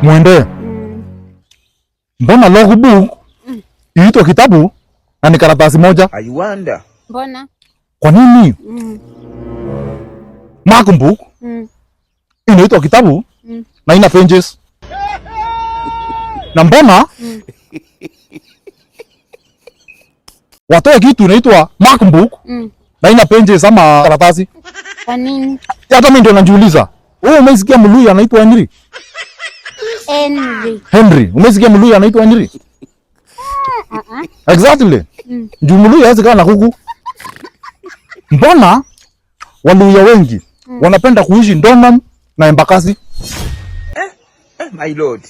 Mwende. Mbona logbook iitwa kitabu na ni karatasi moja? I wonder. Mbona? Kwa nini MacBook inaitwa kitabu na ina pages? Na mbona watoe kitu inaitwa MacBook na ina pages ama karatasi? Kwa nini? Hata mimi ndio najiuliza. Wewe umesikia Mluya anaitwa Henry? Henry. Henry, umesikia Mluya anaitwa Henry? Ah ah. Exactly. Juu Mluya hawezi kaa na kuku. Mbona Waluya wengi wanapenda kuishi Donholm na Embakasi? Eh, my lord.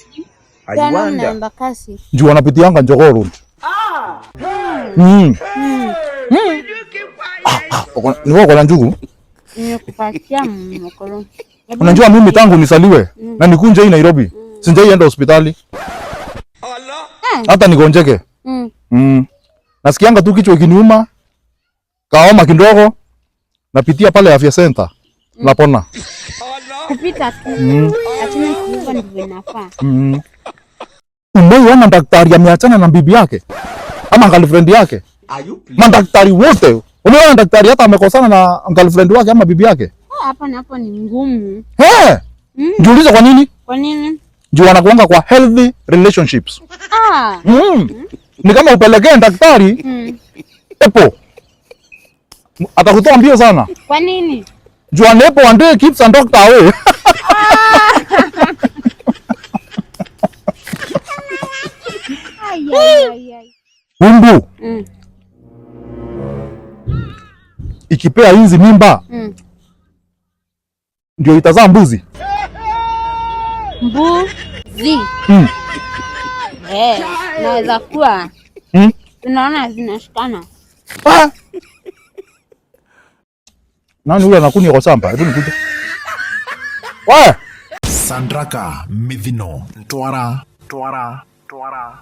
I Tano na wonder. Embakasi. Juu wanapitianga Jogoo Road. Mm. Ah, ah, ni wewe uko na njugu? Nimekupatia mkolo. Unajua mimi tangu nisaliwe na nikunje hii Nairobi, sijaienda hospitali. Hata nigonjeke. Nasikianga tu kichwa ikiniuma, kahoma kidogo, napitia pale afya center, napona. Kupita tu. Lakini hivyo ndivyo inafaa. Umeiona daktari ameachana na bibi yake ama girlfriend yake? Are you pleased? Madaktari wote, umeona daktari hata amekosana na girlfriend wake ama bibi yake? Ah, hapa na hapo ni ngumu. Hey! Jiulize kwa nini? Kwa nini? Juu wanakuanga kwa healthy relationships. Ah. Ni kama upelekee daktari apple. Atakutoa mbio sana. Kwa nini? Juu an apple a day keeps a doctor away. Ai, ai, ai, ai. Umbu ikipea inzi mimba ndio itazaa mbuzi. Mbuzi. Eh, naweza kuwa. Tunaona zinashikana. Ah. Nani huyu anakunywa kwa shamba? Hebu nikuje. Wewe. Sandraka Mithino Twara Twara Twara.